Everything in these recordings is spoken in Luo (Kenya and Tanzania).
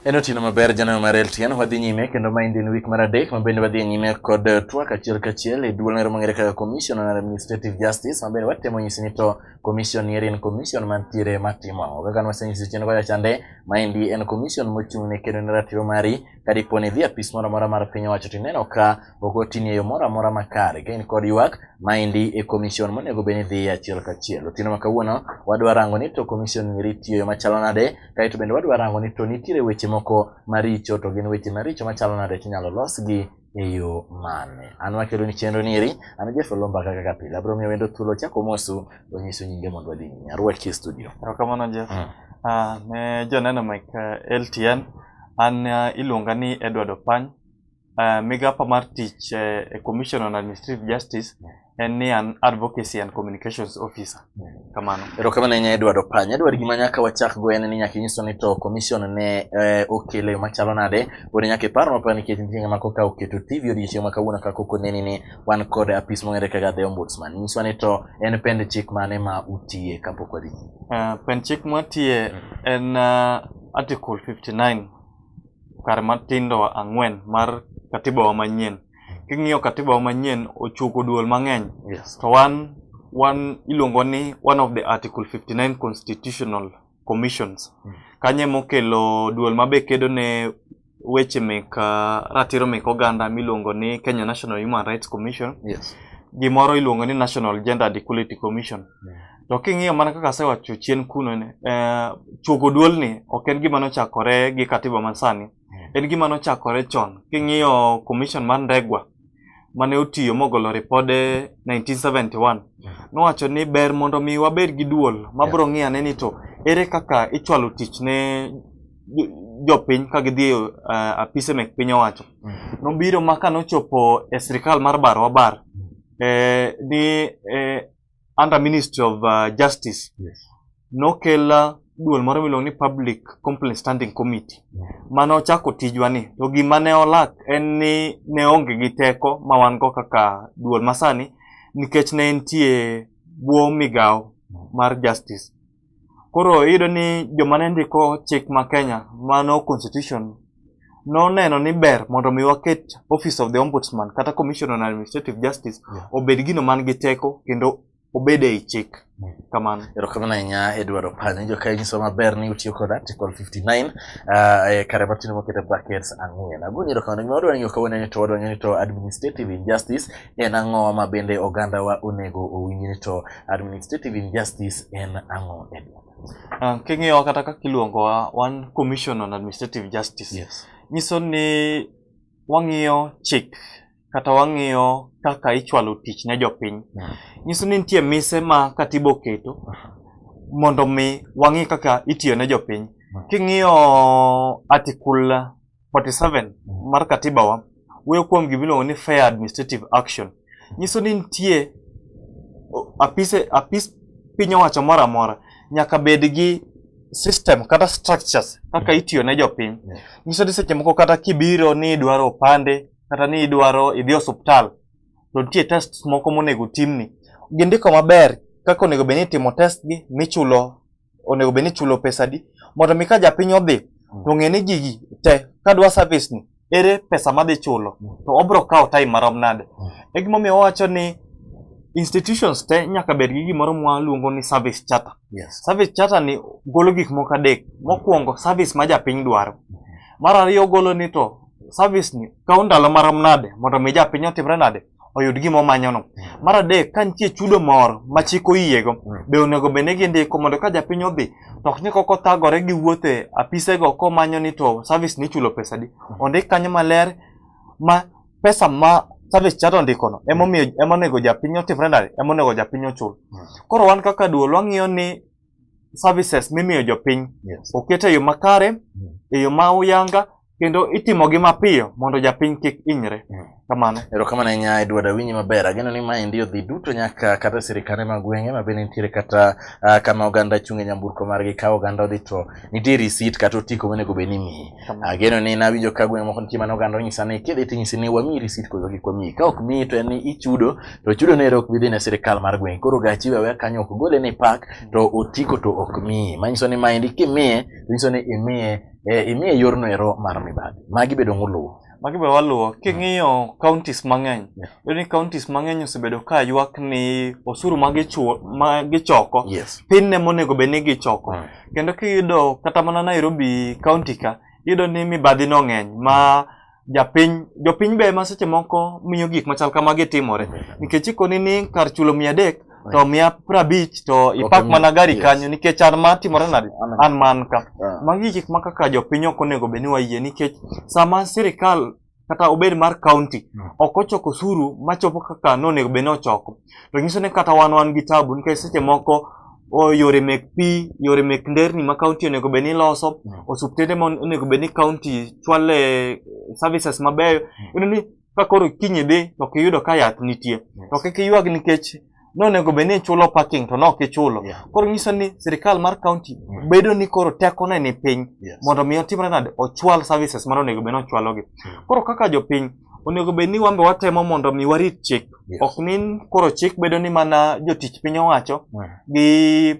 En otieno maber janeno mar LTN, wadhi nyime kendo maendi en wik mar adek ma bende wadhi nyime kod twak achiel kachiel e duol moro mong'ere kaka Commission on Administrative Justice ma bende watemo nyisi ni to commission ni en commission mantiere matimo ang'o. Kaka nwasenyisi chien kocha chande, maendi en commission mochung' ne kedo ne ratiro mari ka dipo ni idhi e apis moro amora mar piny owacho to ineno ka ok otini e yo moro amora makare. Ka in kod ywak, maendi e commission monego bed ni idhiye achiel kachiel. Otieno ma kawuono wadwa rango ni to commission ni tiyo e yo machalo nade, kaeto bende wadwa rango ni to nitiere weche moko maricho to gin weche maricho machalo nade tinyalo losgi e yo mane. An wakelo ni chenro ni eri, an Jeff Olomba kaka pile. Abiro miyo wendo thuolo chako mosu onyiso nyinge mondo wadhi nyime. Arwaki e studio. Erokamano Jeff. Ne joneno mek LTN, an iluonga ni Edward Opany. Migapa mar tich e Commission on Administrative Justice en ni an Advocacy and Communications Officer. Kamano. Erokamano ahinya Edward Opany. Edward, gima nyaka wachak go en ni nyaka inyiswa ni to commission ne okele yo machalo nade. Bende nyaka ipar maber nikech nitie ng'ama koka oketo TV odiochieng' ma kawuono kaka ok oneni ni wan kod apis mong'ere kaka The Ombudsman. Nyiswa ni to en pend chik mane ma utiye kapok wadhi nyime. Pend chik mwatiye en Article 59 kar matindo 4 mar katiba wa manyien. King'iyo katiba wa manyien ochuko duol mang'eny. To wan iluongo ni one of the Article 59 Constitutional Commissions. Kanyo emokelo duol mabe kedo ne weche mek ratiro mek oganda miluongo ni Kenya National Human Rights Commission. Gimoro iluongo ni National Gender and Equality Commission. To king'iyo mana kaka asewacho chien kuno ni, chuogo duol ni ok en gima nochakore gi katiba masani. En gima nochakore chon. King'iyo commission mar Ndegwa mane otiyo mogolo ripode 1971, nowacho ni ber mondo mi wabed gi duol mabiro ng'iyo ane ni to ere kaka ichwalo tich ne jopiny ka gidhi e apise mek piny owacho. Nobiro ma kanochopo e sirikal mar bar wa bar, ni under Ministry of Justice, nokel duol moro miluongo ni Public Complaint Standing Committee. Mane ochako tijwa ni, to gima ne olak en ni ne onge gi teko ma wan go kaka duol masani nikech ne entie bwo migawo mar Justice. Koro iyudo ni joma ne ndiko chik ma Kenya, mano constitution, noneno ni ber mondo mi waket Office of the Ombudsman kata Commission on Administrative Justice obed gino man gi teko kendo obed ei chik. Kamano. Erokamano ahinya Edward Opany. Winjo ka inyiso maber ni utiyo kod Article 59 kare matindo mokete brackets 4. Agoni erokamano. Gima wadwa ng'iyo kawuono ni to wadwa ng'iyo ni to administrative injustice en ang'o ma bende oganda wa onego owinj ni to administrative injustice en ang'o, Edward? King'iyo kata kaka iluongowa, wan Commission on Administrative Justice. Nyiso ni wang'iyo chik kata wang'iyo kaka ichwalo tich ne jopiny. Nyiso ni nitie mise ma katiba oketo mondo mi wang'i kaka itiyo ne jopiny. King'iyo Article 47 mar katiba wa, wuoyo kuom gima iluongo ni fair administrative action. Nyiso ni nitie apis piny owacho moro amora nyaka bed gi system kata structures kaka itiyo ne jopiny. Nyiso ni seche moko kata kibiro ni idwaro opande kata ni idwaro idhi osuptal, to nitie tests moko monego timni. Gindiko maber kaka onego bed ni itimo test gi, michulo onego bed ni ichulo pesa adi, mondo mi ka japiny odhi to ong'e ni gigi te kadwa service ni ere pesa madhi chulo to obro kawo time marom nade. E gimomiyo wawacho ni institutions te nyaka bed gi gimoro mwaluongo ni service charter. Service charter ni golo gik moko adek. Mokwongo, service ma japiny dwaro. Mar ariyo, ogolo ni to service ni kawo ndalo marom nade mondo mi japiny otimre nade oyud gima omanyono. Mar adek, ka nitie chudo moro ma chik oyiego, be onego bed ni gindiko mondo ka japiny odhi to ok ni koko othagore gi wuotho e apisego komanyo ni to service ni ichulo pesa adi. Ondik kanyo maler ma pesa ma service charter ondikono emomiyo emonego japiny otimre nade, emonego japiny ochul. Koro wan kaka duol wang'iyo ni services mimiyo jopiny oket e yo makare, e yo ma uyanga, kendo itimogi mapiyo mondo japiny kik hinyre. Kamano. Erokamano ahinya Edward, awinji maber. Ageno ni maendi odhi duto nyaka kata sirikande mag gwenge ma bende nitiere kata kama oganda chung' e nyamburko margi ka oganda odhi to nitie receipt kata otiko monego bed ni imiyi. Ageno ni nawinjo ka gwenge moko nitie mane oganda onyisa ni kidhi tinyisi ni wamiyi receipt koso kik wamiyi. Ka ok miyi to en ni ichudo to chudo nero ok bi dhi ne sirikal mar gweng'. Koro gachi we aweya kanyo ok gole ni park to otiko to ok miyi. Manyiso ni maendi kimiye to nyiso ni imiye Imiye yorno ero mar mibadhi. Magi bedo ng'uluwo. Magi be waluwo. King'iyo counties mang'eny, iyudo ni counties mang'eny osebedo ka ywak ni osuru ma gichoko pin ne monego bed ni gichoko. Kendo kiyudo kata mana Nairobi county ka, iyudo ni mibadhi no ng'eny ma japiny jopiny be ema seche moko miyo gik machal kamagi timore. Nikech ikoni ni kar chulo 300 to 150 to ipak mana gari kanyo nikech an ma timore nade an man ka. Magi gik ma kaka jopiny ok onego bed ni wayie nikech sama sirikal kata obed mar county ok ochoko osuru machopo kaka nonego bed ni ochoko, to nyiso ni kata wan gi tabu nikech seche moko yore mek pi, yore mek nderni ma county onego bed ni loso, osuptende ma onego bed ni county chwale services mabeyo. Iyudo ni ka koro kiny idhi to ok iyudo ka yath nitie, to kik iywag nikech nonego bed ni ichulo parking to nok ichulo. Koro nyiso ni sirikal mar county bedo ni koro tekone ni piny mondo mi otimre nade ochwal services mane onego bed ni ochwalogi. Koro kaka jopiny onego bed ni wan be watemo mondo mi warit chik. Ok ni koro chik bedo ni mana jotich piny owacho gi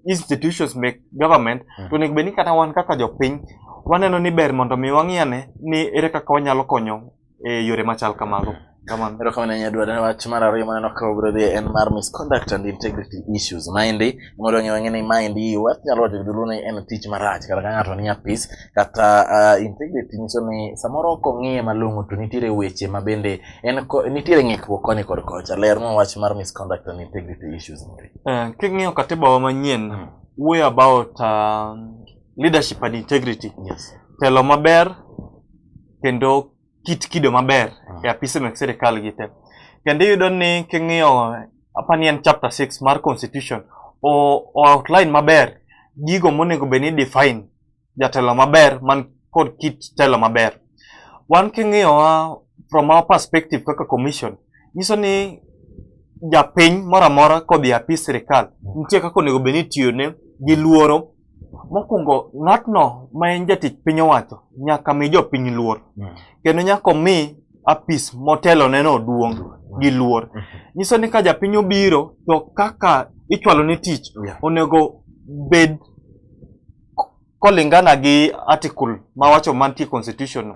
institutions mek government, to onego bed ni kata wan kaka jopiny waneno ni ber mondo mi wang'i ane ni ere kaka wanyalo konyo e yore machal kamago. Kamano. Erokamano Nyadwara. Wach mar ariyo maneno ka wabiro dhi en mar misconduct and integrity issues. Maendi mondo ng'e wang'e ni maendi wach nyalo wacho gi dholuo ni en tich marach kata ka ng'ato ni apis kata integrity nyiso ni samoro ok ong'iye malong'o to nitiere weche ma bende en nitiere ng'ikruok koni kod kocha. Ler ma wach mar misconduct and integrity issues. King'iyo katiba wa manyien wuoyo about leadership and integrity. Telo maber kendo kit kido maber e apise mek sirikal gi te. Kendo iyudo ni king'iyo apani en chapter 6 mar constitution o outline maber gigo monego bed ni define jatelo maber man kod kit telo maber. Wan king'iyowa from our perspective kaka commission, nyiso ni japiny moro amora kodhi e apis sirikal nitie kaka onego bed ni itiyone gi luoro. Mokwongo ng'atno ma en jatich piny owacho nyaka mi jopiny luor, kendo nyaka omi apis motelone no duong' gi luor. Nyiso ni ka japiny obiro to kaka ichwalo ne tich onego bed kolingana gi article mawacho mantie constitution no.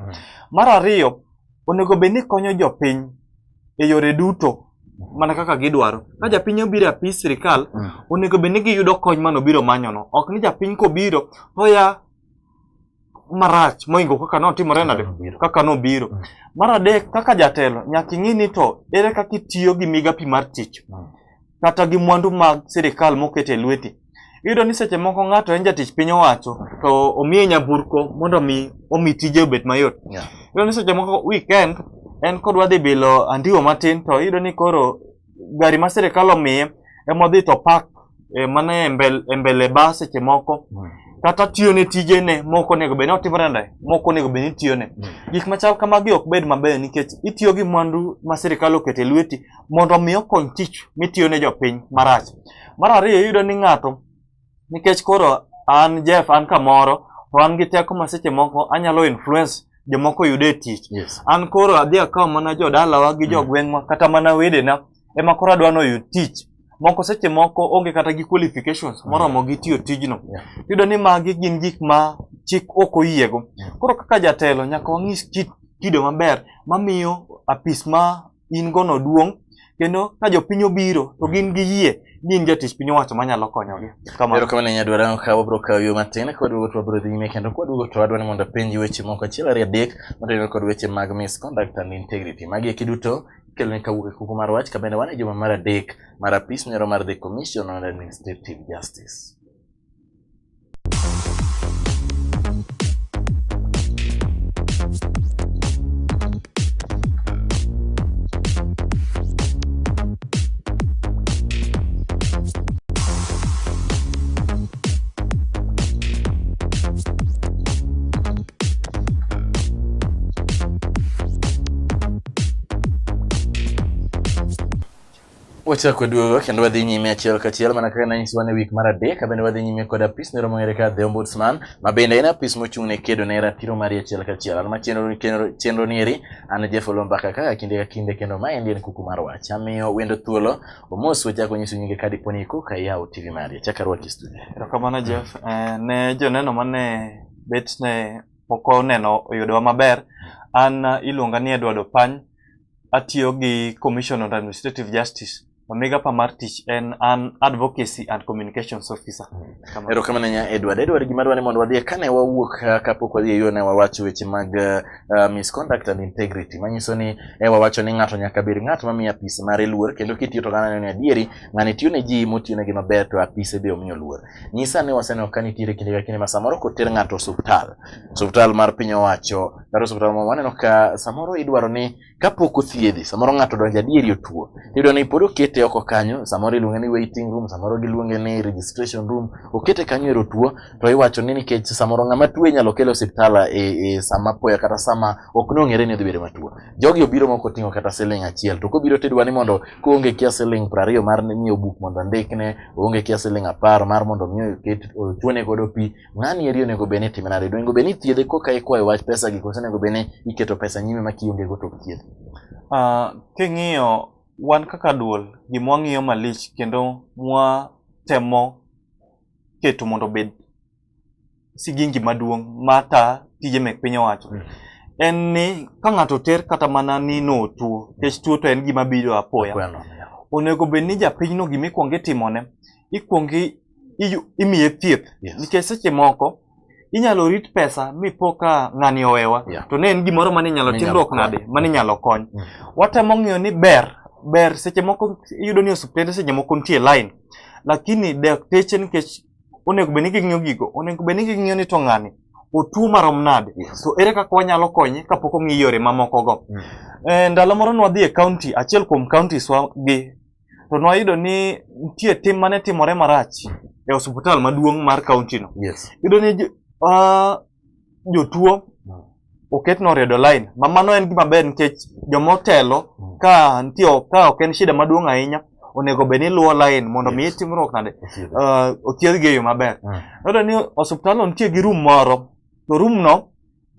Mar ariyo, onego bed ni konyo jopiny e yore duto mana kaka gidwaro. Ka japiny obiro e apis sirikal, onego bed ni giyudo kony manobiro manyono. Ok ni japiny kobiro to oya marach mohingo kaka notimore nade kaka nobiro. Mar adek, kaka jatelo nyaka ing'i ni to ere kaka itiyo gi migapi mar tich kata gi mwandu mag sirikal moket e lweti. Iyudo ni seche moko ng'ato en jatich piny owacho to omiye nyamburko mondo omi tije obed mayot. Iyudo ni seche moko weekend en kodwa dhi bilo andiwo matin to iyudo ni koro gari ma sirikal omiye ema odhi to park mana e mbele bas seche moko kata tiyo ne tijene mok onego bed ni otimore nade mok onego bed ni itiyone. Gik machal kamagi ok bed maber nikech itiyo gi mwandu ma sirikal oketo e lweti mondo omi okony tich mitiyo ne jopiny marach. Mar ariyo, iyudo ni ng'ato nikech koro an Jeff an kamoro to an gi teko ma seche moko anyalo influence jomoko oyude tich. An koro adhi akawo mana jodalawa gi jogweng'wa kata mana wedena ema koro adwa ni oyud tich. Moko seche moko onge kata gi qualifications moromo gi tiyo tijno. Iyudo ni magi gin gik ma chik ok oyiego. Koro kaka jatelo nyaka wang'is kit kido maber mamiyo apis ma in go no duong' kendo ka jopiny obiro to gin gi yie ni in jatich piny owacho manyalo konyogi. Kamano. Erokamano Nyadwara, ka wabiro kawo yo matin ka waduogo to wabiro dhi nyime kendo ka waduogo to wadwa ni mondo apenji weche moko achiel ariyo adek motenore kod weche mag misconduct and integrity. Magi eki duto ikeloni kawuok e kuku mar wach kabende wan e juma mar adek mar apis moro mar the Commission on Administrative Justice. Wachako duogo kendo wadhi nyime achiel kachiel mana kaka nanyisi wan e wik mar adek bende wadhi nyime kod apis nero mong'ere kaka The Ombudsman ma bende en apis mochung' ne kedo ne ratiro mari achiel kachiel. An ma chenro nieri an Jeff Olombaka kaka kinde ka kinde kendo maendi en kuku mar wach. Amiyo wendo thuolo omos wachako nyiso nyinge ka dipo ni koka iyawo TV mari. Achako arwaki e studio. Erokamano Jeff. Ne joneno mane bet ne pok oneno oyudowa maber. An iluonga ni Edward Opany, atiyo gi Commission on Administrative Justice. To migapa mar tich en an Advocacy and Communications Officer. Kamano. Erokamano ahinya Edward. Edward, gima adwa ni mondo wadhie kane wawuok kapok wadhi e yo ne wawacho weche mag misconduct and integrity manyiso ni wawacho ni ng'ato nyaka bed ng'at mamiyo apis mare luor kendo kitiyo to ng'ano neno ni adieri ng'ani tiyo ne ji motiyonegi maber to apise be omiyo luor. Nyisa ni waseneno ka nitiere kinde ka kinde ma samoro koter ng'ato osuptal, osuptal mar piny owacho kata osuptal ma waneno ka samoro idwaro ni kapok othiedhi samoro ng'ato odonjo adieri otuo iyudo ni pod okete oko kanyo samoro iluonge ni waiting room samoro giluonge ni registration room okete kanyo ero tuo to iwacho ni nikech samoro ng'ama tuo inyalo kel e osiptal e sama apoya kata sama ok nong'ere ni odhi bedo matuo jogi obiro mok oting'o kata siling achiel to kobiro tidwa ni mondo koonge kia siling 20 mar nyiewo buk mondo ondikne oonge kia siling 10 mar mondo mi oket ochuone godo pi ng'ani eri onego bed ni itime nade? Onego bed ni ithiedhe koka ikwayo wach pesa gi koso onego bed ni iketo pesa nyime ma kionge go to ok thiedhi? King'iyo wan kaka duol gima wang'iyo malich kendo mwatemo keto mondo obed sigingi maduong' mata tije mek piny owacho en ni ka ng'ato oter kata mana ni notuo nikech tuo to en gima biro apoya Apoya nono, yeah. onego bed ni japinyno gima ikwongo itimone ikwongo imiye thieth Yes. nikech seche moko inyalo rit pesa mipo ka ng'ani owewa Yeah. to ne en gimoro mane inyalo Minyalo timruok kony. nade mane inyalo kony Mm. watemo ng'iyo ni ber ber seche moko iyudo ni osiptende seche moko nitie line lakini dakteche nikech onego bed ni ging'iyo gigo onego bed ni ging'iyo ni to ng'ani otuo marom nade Yes. to ere kaka wanyalo konye kapok ong'i yore mamoko go Mm. Ndalo moro nwadhi e county achiel kuom counties wa gi to nwayudo ni nitie tim mane timore marach e osiptal maduong' mar county no Yes. iyudo ni jotuo oket noriedo line ma mano en gima ber nikech joma otelo ka nitie ka ok en shida maduong' ahinya onego bed ni luwo line mondo mi Yes. timruok nade Othiedhe. Othiedhgi e yo maber. Iyudo ni osiptal no nitie gi room moro to room no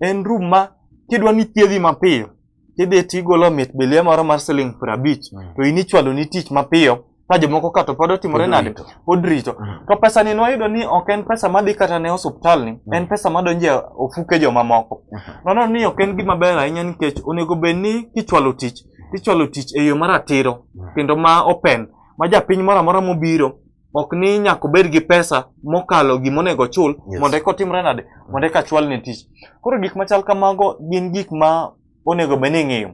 en room ma kidwa ni thiedhi mapiyo tidhi tigolo mit bilia moro mar siling 50 to in ichwalo ni tich mapiyo ka jomoko ka to pod otimore Pod nade rito. pod rito to pesa ni nwayudo ni ok en pesa madhi kata ne osuptal ni en pesa madonjo e ofuke jomamoko nono ni ok en gima ber ahinya nikech onego bed ni kichwalo tich tichwalo tich e yo maratiro kendo ma open ma japiny moro amora mobiro ok ni nyaka obed gi pesa mokalo gima onego ochul Yes. mondo eka otimre nade mondo eka chwal ne tich koro gik machal kamago gin gik ma onego bed ni ing'iyo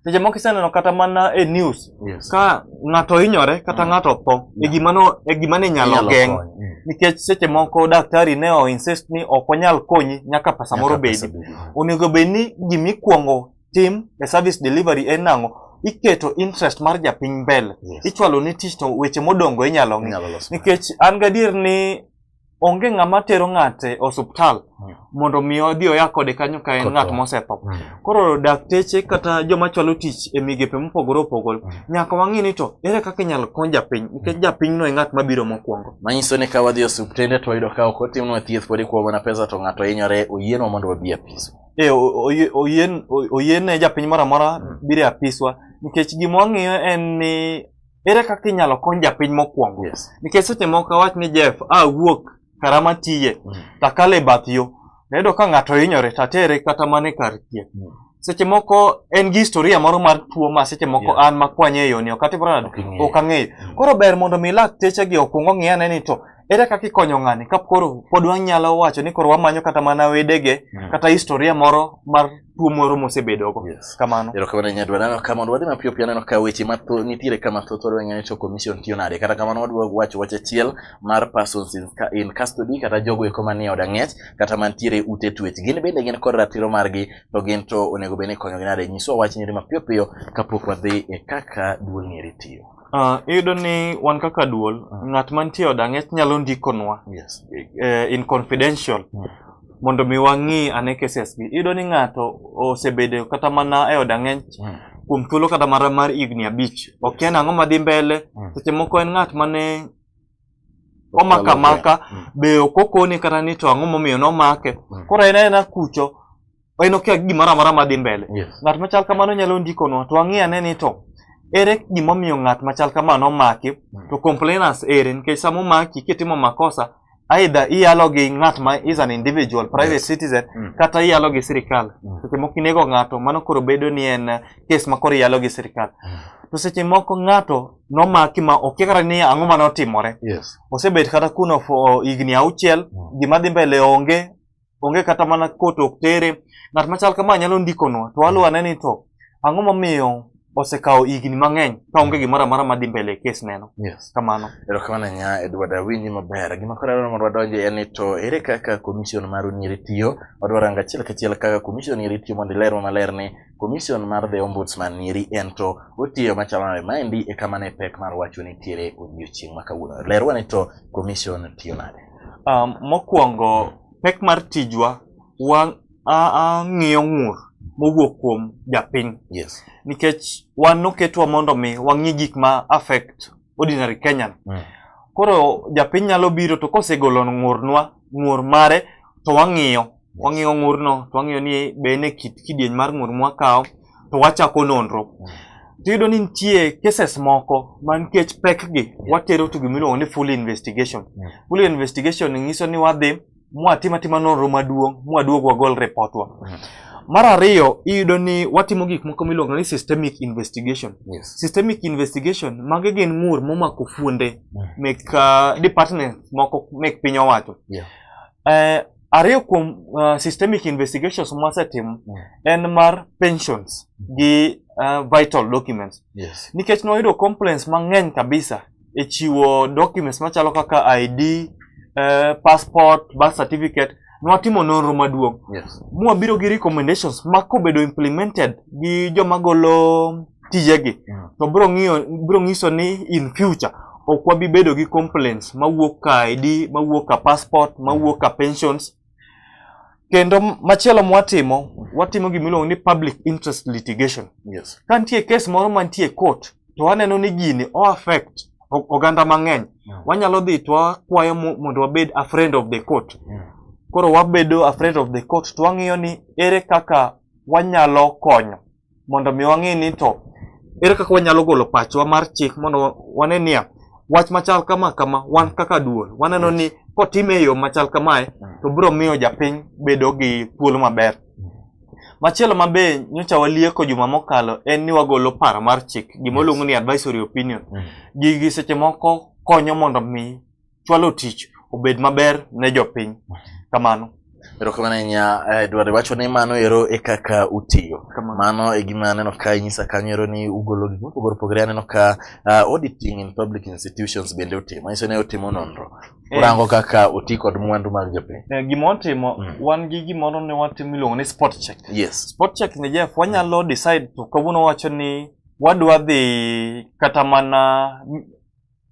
seche moko iseneno kata mana e news Yes. ka ng'ato hinyore kata ng'ato otho e Yeah. gima no e gima ne nyalo Inyalo geng' kony. Nikech seche moko daktari ne o insist ni ok onyal konyi nyaka pesa moro Nyaka pesa bedi bedi. onego bed ni gimikwongo tim e service delivery en nang'o iketo interest mar japiny mbele Yes. ichwalo ni tich to weche modongo inyalo ng'i Inyalo loso. nikech an gadier ni onge ng'ama tero ng'ate osuptal mondo mi odhi oya kode kanyo ka en Kotho. ng'at mosetho koro dakteche kata joma chwalo tich e migepe mopogore opogore nyaka wang'i ni to ere kaka inyalo kony japiny nikech japiny no e ng'at mabiro mokwongo Manyiso ni ka wadhi e osuptende to wayudo ka ok otimnwa thieth pod ikwayo mana pesa to ng'ato hinyore oyienwa mondo wabi e apiswa. E, oyiene japiny moro amora biro e apiswa nikech gima wang'iyo en ni ere kaka inyalo kony japiny mokwongo Yes. nikech seche moko awach ni Jeff awuok kara matiye takalo e bath yo nayudo ka ng'ato hinyore tatere kata mana e kar thieth seche moko en gi historia moro mar tuo ma seche moko an makwanye e yoni ok atimora nade Ok ing'eyo. ok ang'eyo koro ber mondo mi lakteche gi okuong ong'i ane ni to ere kaka ikonyo ng'ani ka koro pod wanyalo wacho ni koro wamanyo kata mana wedege kata historia moro mar tuo moro mosebedogo Yes. kamano Erokamano ahinya Edward. Aneno ka mondo wadhi mapiyo piyo aneno ka weche mathoth nitiere ka mathoth wadwa ng'eyo ni to commission tiyo nade. Kata kamano wadwa wacho wach achiel mar persons in custody kata jogo eko manie od ang'ech kata mantiere e ute twech. Gin bende gin kod ratiro margi to gin to onego bed ni ikonyogi nade. Nyiswa wach nyiri mapiyo piyo kapok wadhi e kaka duol ni eri tiyo. Iyudo ni wan kaka duol ng'at mantie e od ang'ech nyalo ndikonwa Yes. In confidential mondo mi wang'i ane cases gi. Iyudo ni ng'ato osebedo kata mana e od ang'ech kuom thuolo kata mana mar higni 5. Okia ni ang'o madhi mbele. Seche moko en ng'at mane omako amaka be ok okone kata ni to ang'o momiyo nomake. Koro en aena kucho en okia gimoro amora madhi mbele. Yes. Ng'at machal kamano nyalo ndikonwa to wang'i ane ni to ere gimomiyo ng'at machal kama nomaki to complainers ere nikech sama omaki kitimo makosa Either iyalo gi ng'at ma is an individual, private citizen, kata iyalo gi sirikal. Seche moko inego ng'ato, mano koro bedo ni en kes ma koro iyalo gi sirikal. To seche moko ng'ato nomaki ma okia kata ni ang'o mane otimore. Osebet kata kuno for higni 6, gima dhi mbele onge, onge kata mana court ok tere. Ng'at machal kama nyalo ndikonwa to waluwo ane ni to ang'o momiyo osekawo higni mang'eny ka onge gimoro amora madhi mbele e kes neno. Kamano. Erokamano ahinya Edward, awinji maber. Gima koro adwaro mondo wadonje en ni to ere kaka commission maru nieri tiyo. Wadwaro rango achiel kachiel kaka commission nieri tiyo mondo ilerwa maler ni commission mar the ombudsman nieri en to otiyo machalo nade. Maendi e kama ne pek mar wacho nitiere odiochieng' ma kawuono. Lerwa ni to commission tiyo nade. Mokwongo pek mar tijwa wang'iyo ng'ur mowuok kuom japiny. Nikech wan noketwa mondo mi wang'i gik ma affect ordinary Kenyan. Koro japiny nyalo biro to kosegolo ng'urnwa, ng'ur mare to wang'iyo. Wang'iyo ng'urno to wang'iyo ni be en e kit kidieny mar ng'ur mwakawo to wachako nonro. To iyudo ni nitie cases moko ma nikech pekgi watero to gima iluongo ni full investigation. Full investigation nyiso ni wadhi mwatim atima nonro maduong' mwaduog wagol report wa. Mar ariyo iyudo ni watimo gik moko miluongo ni systemic investigation. Systemic investigation magi gin ng'ur momako fuonde mek department moko mek piny owacho. Ariyo kuom systemic investigations mwasetimo en mar pensions gi vital documents. Nikech nwayudo complaints mang'eny kabisa e chiwo documents machalo kaka ID, passport, birth certificate, nwatimo nonro maduong'. Mwabiro gi recommendations ma kobedo implemented gi joma golo tijegi, to biro ng'iso ni in future ok wabi bedo gi complaints mawuok ka ID, mawuok ka passport, mawuok ka pensions. Kendo machielo mwatimo, watimo gima iluongo ni public interest litigation. Ka nitie case moro mantie court, to waneno ni gini o affect oganda mang'eny. Wanyalo dhi to wakwayo mondo wabed a friend of the court. Koro wabedo a friend of the court to wang'iyo ni ere kaka wanyalo konyo mondo mi wang'e ni to ere kaka wanyalo golo pachwa mar chik mondo wane niya wach machal kama kama wan kaka duol waneno ni kotime e yo machal kamae to biro miyo japiny bedo gi thuolo maber. Machielo ma be nyocha walieko juma mokalo en ni wagolo paro mar chik gima oluongo ni advisory opinion. Gigi seche moko konyo mondo mi chwalo tich obed maber ne jopiny. Kamano. Erokamano ahinya Edward, iwacho ni mano ero e kaka utiyo. Mano e gima aneno ka inyisa kanyo ero ni ugolo gik mopogore opogore. Aneno ka auditing in public institutions bende utimo. Manyiso ni utimo nonro. Urango kaka oti kod mwandu mag jopiny. Gima watimo, wan gi gimoro ne watimo iluongo ni spot check. Spot check ni Jeff, wanyalo decide to kawuono wacho ni wadwa dhi kata mana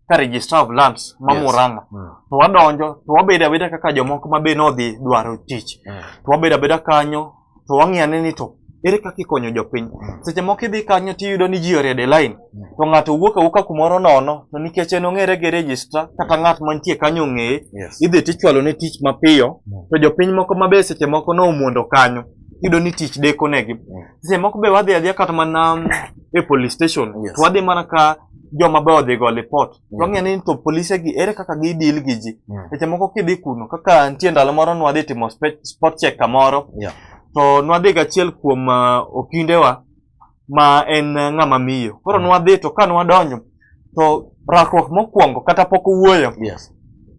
ka registrar of lands ma Murang'a. To wadonjo to wabedo abeda kaka jomoko ma be nodhi dwaro tich. To wabedo abeda kanyo to wang'iyo ane ni to ere kaka ikonyo jopiny. Seche moko idhi kanyo tiyudo ni ji oriedo e line to ng'ato wuok awuoka kumoro nono to nikech en ong'ere gi registrar kata ng'at mantie kanyo ong'eye, idhi tichwalo ne tich mapiyo to jopiny moko ma be seche moko nomuondo kanyo iyudo ni tich deko negi. Seche moko be wadhi adhiya kata mana e police station to wadhi mana ka joma be odhi go report. Wang'eyo ni to polise gi ere kaka gi deal gi ji. Seche moko kidhi kuno kaka nitie ndalo moro nwadhi timo spot check kamoro. To nwadhi gachiel kuom okindewa ma en ng'ama miyo. Koro nwadhi to ka nwadonjo to rakruok mokwongo kata pok owuoyo.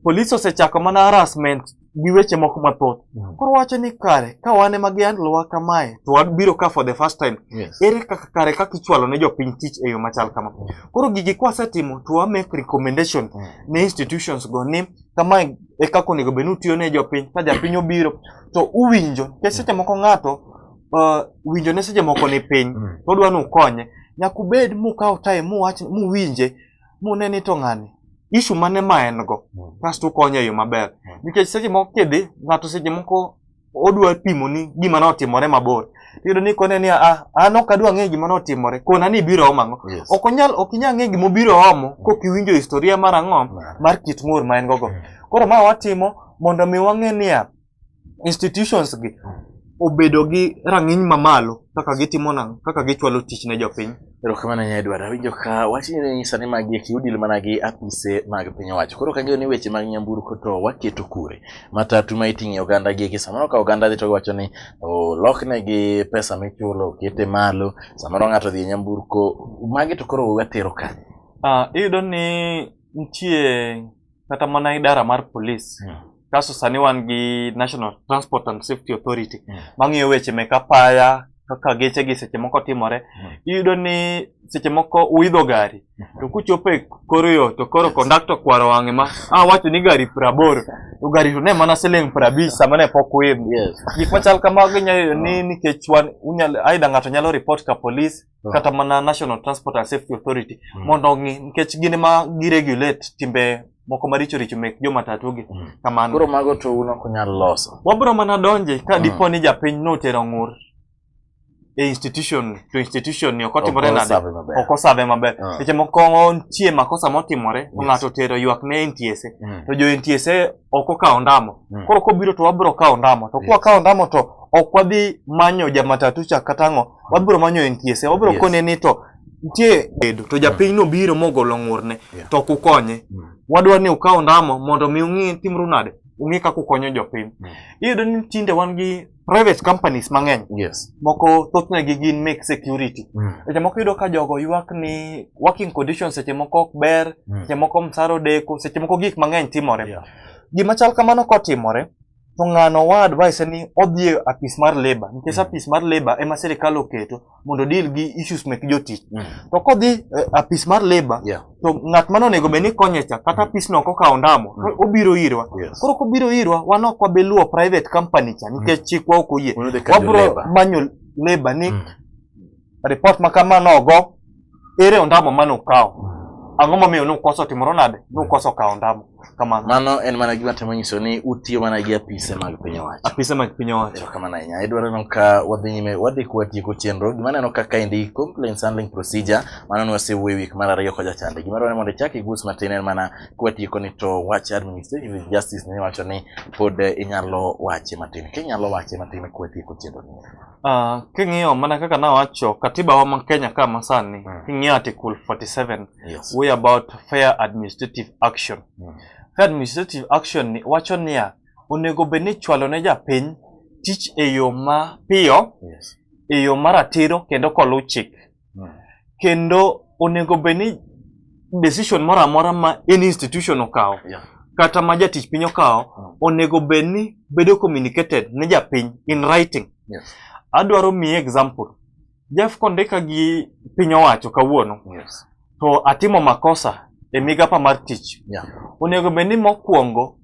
Polis osechako mana harassment gi weche moko mathoth. Koro wacho ni kare ka wan ema gihandle wa kamae to wabiro ka for the first time. Ere kaka kare kaka ichwalo ne jopiny tich e yo machal kama. Koro gigi kwasetimo to wa make recommendation ne institutions go ni kamae e kaka onego bed ni utiyo ne jopiny. Ka japiny obiro to uwinjo nikech seche moko ng'ato winjo ne seche moko ni piny to odwa ni ukonye. Nyaka ubed mukaw time muwach muwinje mune ni to ng'ani issue mane ma en go kasto ukonye e yo maber. Nikech seche moko kidhi ng'ato seche moko odwa pimo ni gima notimore mabor. Iyudo ni kone ni an ok adwa ng'eyo gima notimore, kona ni ibiro omo ang'o. Ok onyal ok inyal ng'eyo gima obiro omo kok iwinjo historia mar ang'o mar kit ng'ur ma en go go. Koro ma watimo mondo mi wang'e niya institutions gi obedo gi rang'iny mamalo kaka gitimo nang'o, kaka gichwalo tich ne jopiny. Erokamano ahinya Edward. Awinjo ka wachni ne nyisa ni magi eki udil mana gi apise mag piny owacho. Koro kang'eyo ni weche mag nyamburko to waketo kure. Matatu ma iting'e oganda gi eki samoro ka oganda dhi to giwacho ni oloknegi pesa michulo okete malo, samoro ng'ato odhi e nyamburko, magi to koro watero kanye? Iyudo ni nitie kata mana idara mar polis kasto sani wan gi National Transport and Safety Authority mang'iyo weche mek apaya kaka geche gi seche moko timore. Iyudo ni seche moko uidho gari to kuchopo e kor yo to koro kondakta okwaro wang'e ma wacho ni gari 80 to gari to ne mana siling 50 sama ne pok uidho. Gik machal kamago inyalo yudo ni nikech wan unyalo aidha ng'ato nyalo report ka polis kata mana National Transport and Safety Authority mondo ong'i nikech gin ema gi regulate timbe moko maricho richo mek jomatatu gi kamano. Koro mago to un ok unyal loso. Wabro mana donje ka dipo ni japiny notero ng'ur e institution to institution ni ok otimore nade, ok osave maber. Seche moko nitie makosa motimore to ng'ato otero ywak ne NTSA to jo NTSA ok okawo ndamo. Koro kobiro to wabro kawo ndamo to kwakawo ndamo to ok wadhi manyo jamatatu cha kata ang'o, wabiro manyo NTSA, wabiro kone ni to nitie bedo to japiny no biro mogolo ng'urne to ok ukonye. Wadwa ni ukaw ndamo mondo mi ung'i timru nade, ung'i kaka ukonyo jopiny. Iyudo ni tinde wan gi private companies mang'eny. Moko thothne gi gin mek security. Seche moko iyudo ka jogo ywak ni working conditions seche moko ok ber, seche moko msara odeko, seche moko gik mang'eny timore. Gima chal kamano kotimore, to ng'ano wa advise ni odhi e apis mar labor, nikech apis mar labor ema sirikal oketo mondo deal gi issues mek jotich. To kodhi e apis mar labor, to ng'at mane onego bed ni konye cha, kata apis no ok okawo ndamo, to obiro irwa. Koro kobiro irwa, wan ok wabi luwo private company cha, nikech chikwa ok oyie. Wabiro manyo labor ni report ma kama nogo, ere ondamo mane ukawo? Ang'o momiyo nukoso timoro nade? Nukoso kawo ondamo. Kamano. Mano en mana gima temo nyiso ni utiyo mana gi apise mag piny owacho. Apise mag piny owacho. Erokamano ahinya. Idwaro neno ka wadhi nyime, wadhi kwatieko chenro. Gima aneno ka kaendi complaints handling procedure, mano ne wasewuoyo e wik mar ariyo kocha chande. Gima dwaro ni mondo ichak igus matin en mana kwatieko ni to wach administrative justice ni wacho ni pod inyalo wache matin. Kinyalo wache matin kwatieko chenro ni. King'iyo mana kaka nawacho, katiba wa ma Kenya ka masani, king'iyo article 47, we about fair administrative action. Fair administrative action ni wacho niya, onego bed ni chwalo ne japiny tich e yo ma piyo, e yo maratiro kendo koluw chik. Kendo onego bed ni decision moro amora ma any institution okawo, kata ma jatich piny okawo, onego bed ni bedo communicated ne japiny in writing. Adwaro miyi example. Jeff kondika gi piny owacho kawuono, to atimo makosa e migapa mar tich. Onego bed ni mokwongo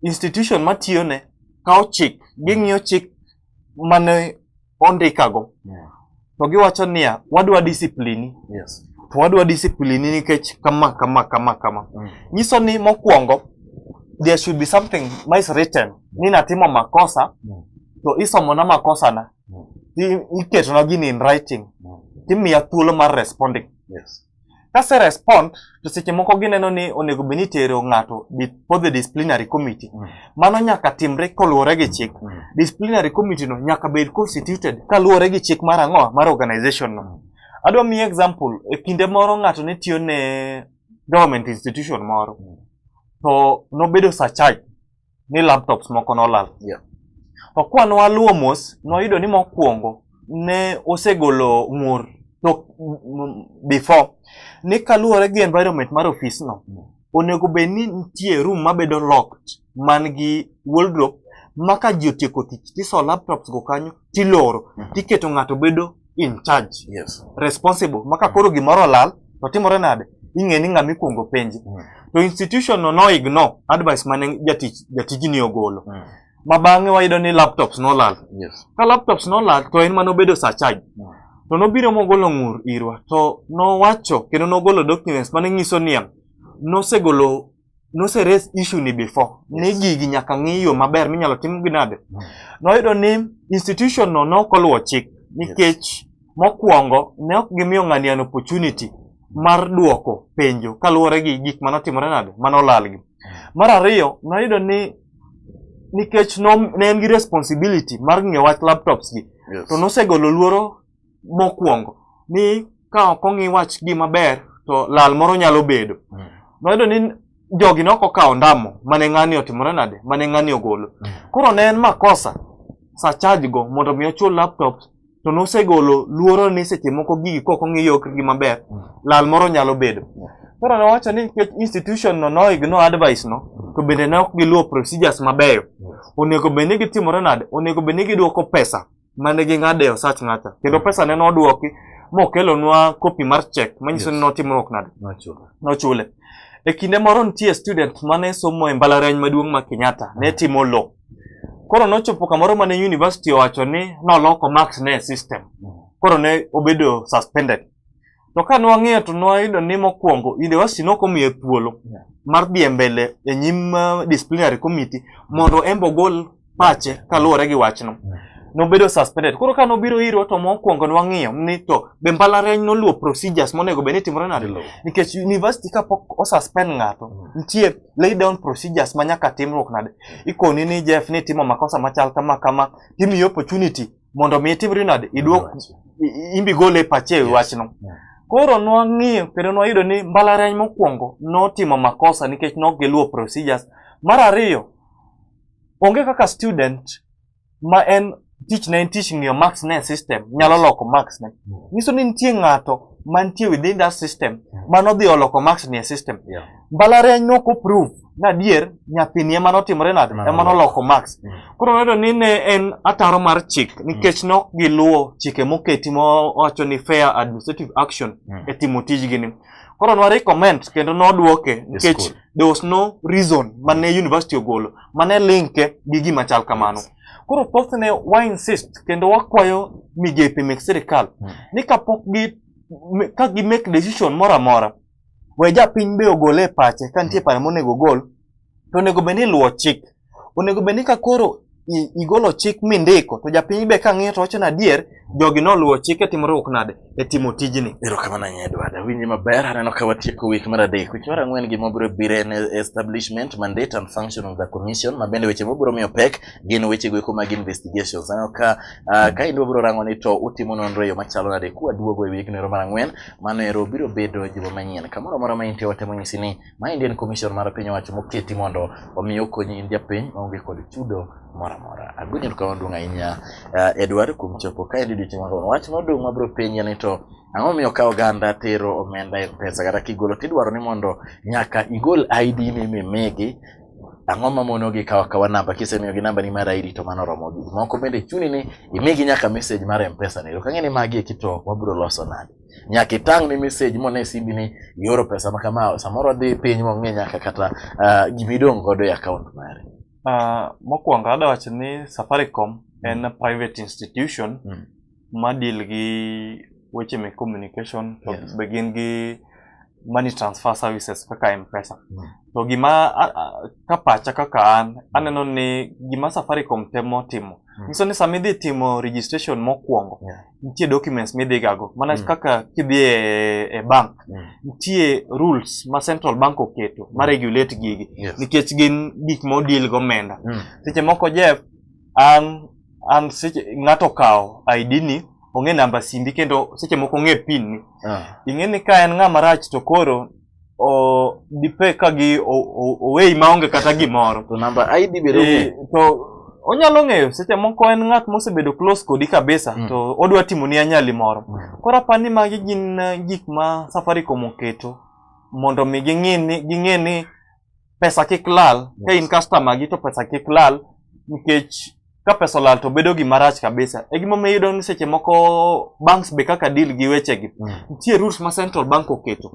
institution matiyone kawo chik, ging'iyo chik mane ondikago. To giwacho niya, wadwa discipline. To wadwa discipline nikech kama kama kama kama. Nyiso ni mokwongo there should be something ma is written ni natimo makosa to isomona makosana iketona gini in writing timiya thuolo mar responding. Kase respond to seche moko gineno ni onego bed ni itero ng'ato before the disciplinary committee. Mano nyaka timre koluwore gi chik. Disciplinary committee no nyaka bed constituted kaluwore gi chik mar ang'o mar organization no. Adwa miyi example, e kinde moro ng'ato ne tiyo ne government institution moro to nobedo surcharge ni laptops moko nolal. To kwa nwaluwo mos, nwayudo ni mokwongo ne osegolo ng'ur to before ni kaluwore gi environment mar ofis no, onego bed ni nitie room mabedo locked man gi wardrobe ma ka ji otieko tich tiso laptops go kanyo tiloro tiketo ng'ato bedo in charge, responsible ma ka koro gimoro olal to timore nade, ing'e ni ng'ama ikuongo penji. To institution no no ignore advice mane jatich jatijni ogolo ma bang'e wayudo ni laptops nolal. Ka laptops nolal to en manobedo surcharge. To nobiro mogolo ng'ur irwa to nowacho kendo nogolo documents mane nyiso niya nosegolo nose raise issue ni before ni gigi nyaka ng'i yo maber minyalo tim gi nade. Noyudo ni institution no nok oluwo chik nikech mokwongo ne ok gimiyo ng'ani an opportunity mar duoko penjo kaluwore gi gik manotimore nade manolal gi. Mar ariyo noyudo ni nikech no, ne en gi responsibility mar ng'iyo wach laptops gi to nosegolo luoro mokwongo ni ka ok ong'i wach gi maber to lal moro nyalo bedo. Noyudo ni jogi ne ok okawo ndamo mane ng'ani otimore nade, mane ng'ani ogolo. Koro ne en makosa sa charge go mondo mi ochul laptops to nosegolo luoro ni seche moko gigi kok ong'i yokgi maber lal moro nyalo bedo. Koro nowacho ni nikech institution no no ignore advice no to bende ne ok giluwo procedures mabeyo. Onego bed ni gitimore nade? Onego bed ni giduoko pesa mane ging'ado e osach ng'acha kendo pesa ne nodwoki mokelonwa kopi mar check manyiso ni notimruok nade nochule. E kinde moro nitie student mane somo e mbalariany maduong' ma Kenyatta ne timo law. Koro nochopo kamoro mane university owacho ni noloko marks ne e system. Koro ne obedo suspended. To ka nwang'iyo to nwayudo ni mokwongo university nok omiye thuolo mar dhi e mbele e nyim disciplinary committee mondo en be ogol pache kaluwore gi wachno. Nobedo suspended. Koro ka nobiro irwa to mokwongo nwang'iyo ni to be mbalariany noluwo procedures monego bed ni timore nade? Nikech university kapok osuspend ng'ato, nitie lay down procedures ma nyaka timruok nade. Ikoni ni Jeff ni timo makosa machal kama kama, timiyi opportunity mondo mi itimri nade, iduok imbi gole e pache e wachno. Koro nwang'iyo kendo nwayudo ni mbalariany mokwongo notimo makosa nikech nok giluwo procedures. Mar ariyo, onge kaka student ma en tich ne en tich ng'iyo marks ne e system nyalo loko marks ne. Nyiso ni nitie ng'ato mantie within that system manodhi oloko marks ni e system. Mbalariany nok oprove ni adier nyathini ema notimore nade, ema noloko marks. Koro noyudo ni ne en ataro mar chik nikech nok giluwo chike moketi mowacho ni fair administrative action e timo tijgi ni. Koro nwa recommend kendo nodwoke nikech there was no reason mane university ogolo mane linke gi gima chal kamano. Koro thothne wa insist kendo wakwayo migepe mek sirikal ni kapok gi ka gi make decision moro amora, we japiny be ogole e pache ka nitie paro monego ogol, to onego bed ni iluwo chik. Onego bed ni ka koro igolo chik mindiko to japiny be kang'iyo to wacho ni adier jogi noluwo chik e timruok nade e timo tijni. Erokamano ahinya Edward, awinji maber. Aneno ka watieko wik mar adek. Wik mar ang'wen gima biro biro en establishment, mandate and function of the commission, ma bende weche mabiro miyo pek gin weche goeko mag investigations. Aneno ka ka in wabiro rango ni to utimo nonro e yo machalo nade kwaduogo e wigno ero mar ang'wen, mano ero biro bedo juma manyien. Kamoro amora ma intie watemo nyisi ni maendi en commission mar piny owacho moketi mondo omi okonyi in japiny maonge kod chudo moro amora. Agonyi erokamano maduong' ahinya Edward kuom chopo kaendi odiochieng' ma kawuono. Wach modong' mabiro penji en ni to ang'o momiyo ka oganda tero omenda e M-Pesa kata kigolo tidwaro ni mondo nyaka igol ID ni mimigi, ang'o mamonogi kawo akawa namba kisemiyogi namba ni mar ID to mano oromogi. Moko bende chuni ni imigi nyaka message mar M-Pesa ni. Ok ang'e ni magi eki to wabiro loso nade. Nyaka itang' ni message mone e simbi ni ioro pesa ma kama, samoro dhi piny mong'e nyaka kata gimidong' godo e account mari. Mokwongo adwa wacho ni Safaricom en private institution ma deal gi weche mek communication to be gin gi money transfer services kaka M-Pesa. To gima ka pacha kaka an aneno ni gima Safaricom temo timo nyiso ni sama idhi timo registration mokwongo nitie documents midhi gago mana kaka kidhi e bank nitie rules ma Central Bank oketo ma regulate gigi nikech gin gik ma odeal go omenda. Seche moko Jeff, an seche ng'ato okawo ID ni ong'e namba simbi kendo seche moko ong'e pin ni. Ing'e ni ka en ng'ama rach to koro o dipe ka gi oweyi maonge kata gimoro. To namba ID be ong'e. To onyalo ng'eyo seche moko en ng'at mosebedo close kodi kabisa to odwa timoni anyali moro. Koro apani magi gin gik ma Safaricom oketo mondo mi ging'e ni pesa kik lal. Ka in customer gi to pesa kik lal nikech ka pesa olal to bedo gima rach kabisa. E gimomiyo iyudo ni seche moko banks be kaka deal gi wechegi. Nitie rules ma Central Bank oketo.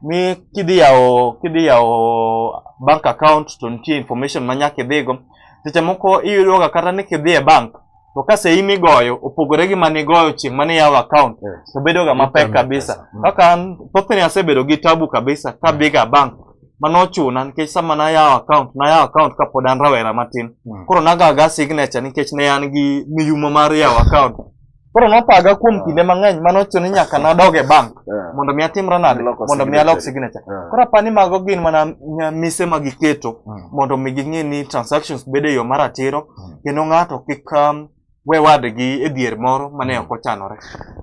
Ni kidhi yawo bank account to nitie information ma nyaka idhigo. Seche moko iyudo ga kata ni kidhi e bank to ka seyi migoyo opogore gi mane igoyo chieng' mane iyawo account to bedo ga mapek kabisa. Kaka an thothne asebedo gi tabu kabisa kadhi ga bank mano ochuna nikech sama nayawo account nayawo account kapod an rawera matin. Koro nagaga signature nikech ne an gi miyumo mar yawo account. Koro nothaga kuom kinde mang'eny manochuno ni nyaka nadog e bank mondo mi atimra nade mondo mi alok signature. Koro apani mago gin mana mise ma giketo mondo mi ging'e ni transactions bedo e yo maratiro kendo ng'ato kik we wadgi e dhier moro mane ok ochanore.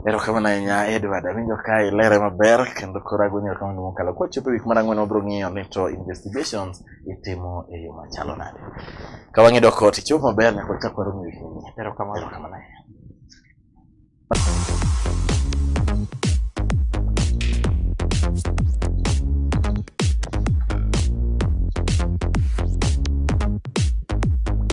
Erokamano ahinya Edward, awinjo ka ilere maber kendo koro agonyo erokamano mokalo. Kwachopo e wik mar ang'wen wabiro ng'iyo ni to investigations itimo e yo machalo nade. Ka wang'i dok ot ichopo maber nyaka wachak warom e wik manyien. Erokamano. Erokamano ahinya.